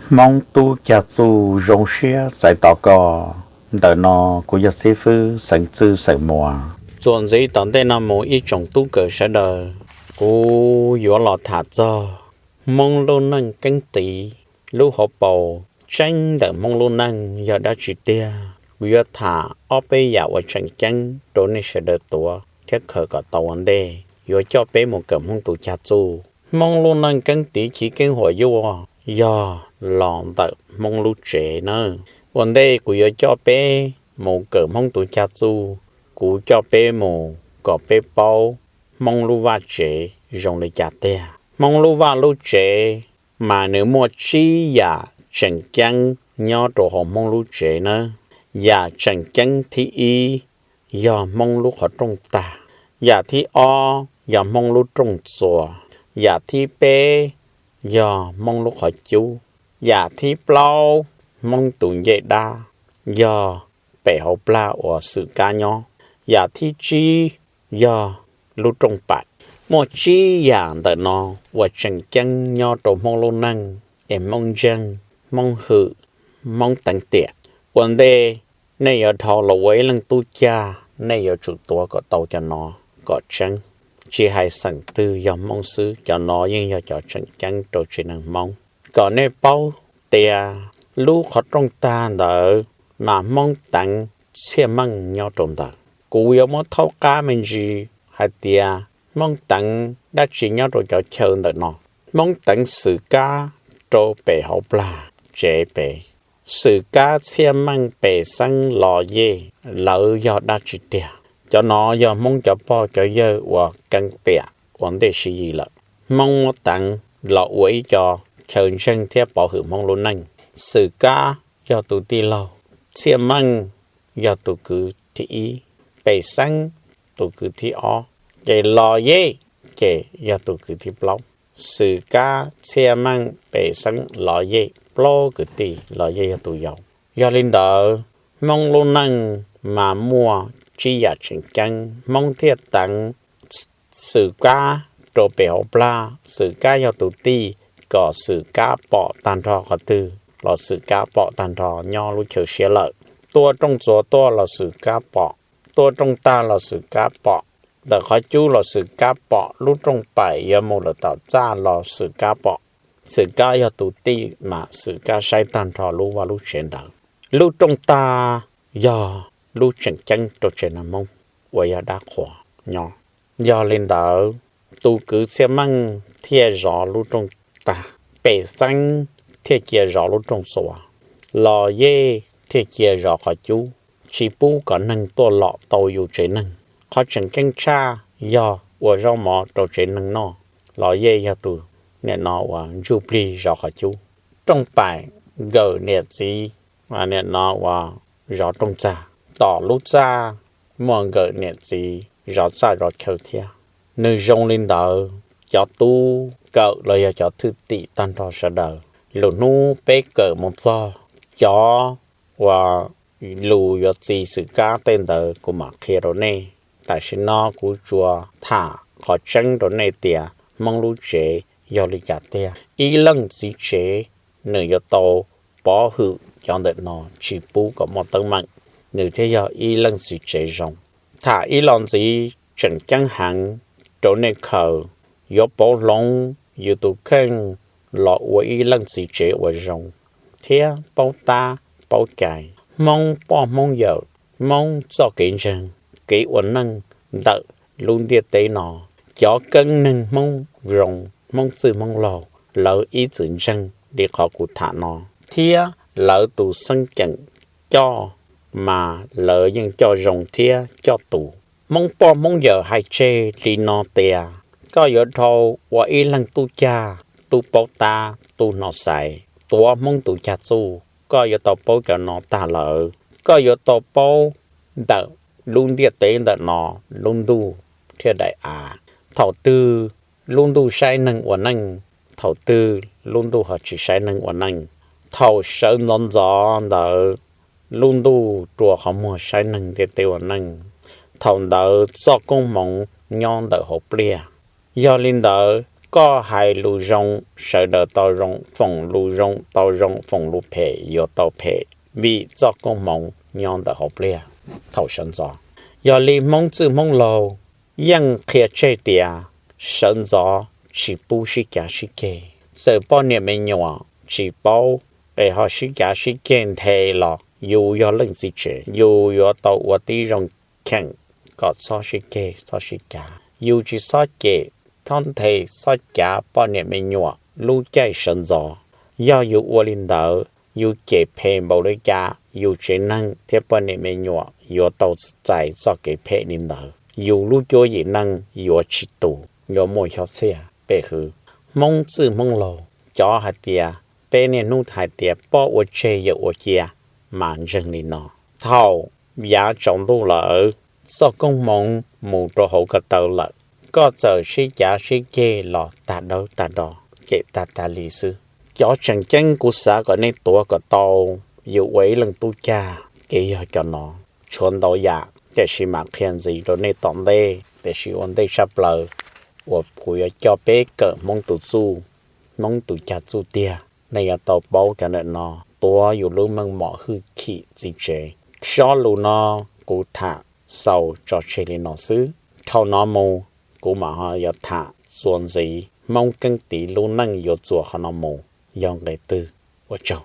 Hmoob tub cag txuj zoo siab txais tos koj. Ntawm no kuv yog xib fwb xeem Txwj xeem Muas. Txuas ntxiv tom ntej no mus ib tsoom tub kawm sawv daws, kuv yuav los tham txog Hmoob lub neej keeb tiv, lub hauv paus tseeb ntawm Hmoob lub neej yog dab tsi tiag. Kuv yuav tham ob peb yam uas tseem ceeb rau nej sawv daws tuav thiab khaws kom tau ua ntej. Yuav coj peb mus kawm Hmoob tus cag txuj. Hmoob lub neej keeb tiv chiv keeb huam yuaj yog los ntawm Hmoob lub tsev nawb. Ua ntej kuv yuav coj peb mus kawm Hmoob tus cag txuj, kuv coj peb mus kom peb paub Hmoob lub vaj tsev zoo li cas tiag. Hmoob lub vaj lub tsev mas nws muaj tsib yam tseem ceeb nyob rau hauv Hmoob lub tsev nawb. Yam tseem ceeb thib ib yog Hmoob lub qhov rooj tag. Yam thib ob yog Hmoob lub rooj txuas. Yam thib peb yog Hmoob lub qhov cub. Yam thib plaub, Hmoob tus ncej dab, yog pem hauv plag uas xwm kab nyob. Yam thib tsib yog lub rooj paim. Muaj tsib yam ntawm no uas tseem ceeb nyob rau Hmoob lub neej es Hmoob ntseeg, Hmoob hwm, Hmoob teev tiam. Ua ntej nej yuav dhau los ua ib leej tub cag, nej yuav tsum tuav kom tau cov no kom tseeb. Tsis hais xeem twg yog Hmoob xwb, cov no yeej yog cov tseem ceeb rau tsev neeg Hmoob. Kom nej paub tias lub qhov rooj tag ntawd mas Hmoob teev txhiaj meej nyob rau ntawd. Kuv yuav muab thaub qab me ntsis hais tias Hmoob teev dab tsi nyob rau cov chaw ntawm no. Hmoob teev xwm kab rau pem hauv plag tsev pem. Xwm kab txhiaj meej pem xeeb los yej, lawv yog dab tsi tiag? Cov no yog Hmoob cov pog cov yawg uas keev tiam ua ntej siv yis lawm. Hmoob muab teev los ua ib co chaw ntseeg thiab pov hwm Hmoob lub neej. Xwm kab yog tus tij laug, txhiaj meej yog tus kwv thib ib, pem xeeb tus kwv thib ob, ces los yej ces yog tus kwv thib plaub. Xwm kab, txhiaj meej, pem xeeb, los yej, plaub kwv tij, los yej yog tus yau. Yog li ntawd, Hmoob lub neej mas muaj tsib yam tseem ceeb Hmoob thiaj teev xwm kab rau pem hauv plag. Xwm kab yog tus tij, kom xwm kab pom tag nrho qhov twg los xwm kab pom tag nrho nyob lub chaw siab lawm. Tuaj rooj txuas tuaj los xwm kab pom, tuaj rooj tag los xwm kab pom, ntawm qhov cub los xwm kab pom, lub rooj paim yuav mus lawm tom txaj los xwm kab pom. Xwm kab yog tus tij mas xwm kab saib tag nrho lub vaj lub tsev ntawd. Lub rooj tag yog lub tseem ceeb rau tsev neeg Hmoob uas yog dab qhuas nyob. Yog li ntawd, tus kwv txhiaj meej thiaj zov lub rooj tag, pem xeeb thiaj cia zov lub rooj txuas, los yej thiaj cia zov qhov cub, tsis pub kom neeg tuaj lom tau yus tsev neeg. Qhov tseem ceeb tshaj yog ua zaub mov rau tsev neeg noj, los yej yog tus niam no uas ntsuj plig zov qhov cub. Rooj paim nkawm niam txiv, niam no uas zov rooj txag. Tom lub txaj muaj nkawm niam txiv zov txaj zov chaw thiab. Nws zoo li ntawd, cov tub kawm los yog cov thwj tim tag nrho sawv daws, lwm hnub peb kawm mus txog cov uas lus yuav txi xwm kab tej ntawd kuv mam qhia rau nej. Tam sim no kuv tsuas tham qhov tseeb rau nej tias Hmoob lub tsev yog li cas tiag. Ib leej txiv tsev nws yuav tau pov hwm cov ntawm no tsis pub kom muaj teeb meem, nws thiaj yog ib leej txiv tsev zoo. Tham ib los ntxiv tseem ceeb heev rau nej khaws, yuav pauv hloov yus tus kheej los ua ib leej txiv tsev uas zoo thiab paub tab paub cai. Hmoob poj Hmoob yawm, Hmoob txoj kev ntseeg, kev ua neej ntawm lub ntiaj teb no, cov keeb neeg Hmoob zoo, Hmoob txwj Hmoob laug, lawv ib txwm ntseeg li qhov kuv tham no, thiab lawv tus xeeb ceem coj mas lawv yeej coj zoo thiab coj tus. Hmoob poj Hmoob yawm hais tseg li no tias koj yuav dhau ua ib leeg tub cag, tub paub tab, tub hnov xaiv, tuav Hmoob tus cag txuj, koj yuav tau paub cov no tag lawm. Koj yuav tau paub ntawm lub ntiaj teb ntawm no lub ntuj thiab daim av. Thaum twg lub ntuj saib neeg ua neej, thaum twg lub ntuj ho tsis saib neeg ua neej. Thaum sawv ntxov ntxov ntawd lub ntuj rua qhov muag saib neeg ntiaj teb ua neej, thaum ntawd txoj koob hmoov nyob ntawm hauv pliaj. Yog li ntawd, Koj hais lus zoo, sawv daws tau zoo, foom lus zoo tau zoo, foom lus phem yuav tau phem, vim txoj koob hmoov nyob ntawm hauv pliaj. Thaum sawv ntxov, yog li Hmoob txwj Hmoob laug yeej qhia tseg tias sawv ntxov tsis pub sib cav sib ceg. Txawm poj niam me nyuam tsis paub es ho sib cav sib ceg nthe los yus yog leej txiv tsev, yus yuav tau ua tib zoo cheem kom txhob sib ceg txhob sib cav. Yus tsis txhob cem, txhob nthe, txhob cav poj niam me nyuam lub caij sawv ntxov. Yog yus ua li ntawd, yus cem phem npaum li cas, yus tsev neeg thiab poj niam me nyuam yuav tau txais txoj kev phem li ntawd. Yus lub cuab yim neej yuav tsis tus, yuav muaj xyov txhiaj peb hwv. Hmoob txwj Hmoob laug cov hais tias, peb niaj hnub hais tias poj ua tseg yawm ua cia, mas ntseeg li no: thaum yav tsaus ntuj lawm, txoj koob hmoov mus rau hauv ko taw lawm, koj txawm sib cav sib ceg los tag dawb tag do, cem tag tag li xwb. Cov tseem ceeb kuv xav kom nej tuav kom tau, yus ua ib leej tub cag kev yog cov no. Tshuav ntau yam tiam sis mam qhia ntxiv rau nej tom ntej, tiam sis ua ntej tshaj plaws uas kuv yuav coj peb kawm Hmoob tus txuj, Hmoob tus cag txuj tiag, nej yuav tau paub cov ntawm no. Tuav yus lub meej mom hwj chim txiv tsev. Sob lus no kuv tham xaus tso tseg li no xwb. Dhau no mus, kuv mam ho yuav tham txuas ntxiv Hmoob Keeb Tiv lub neej yuav txuas qhov no mus yog nqe twg. Ua tsaug.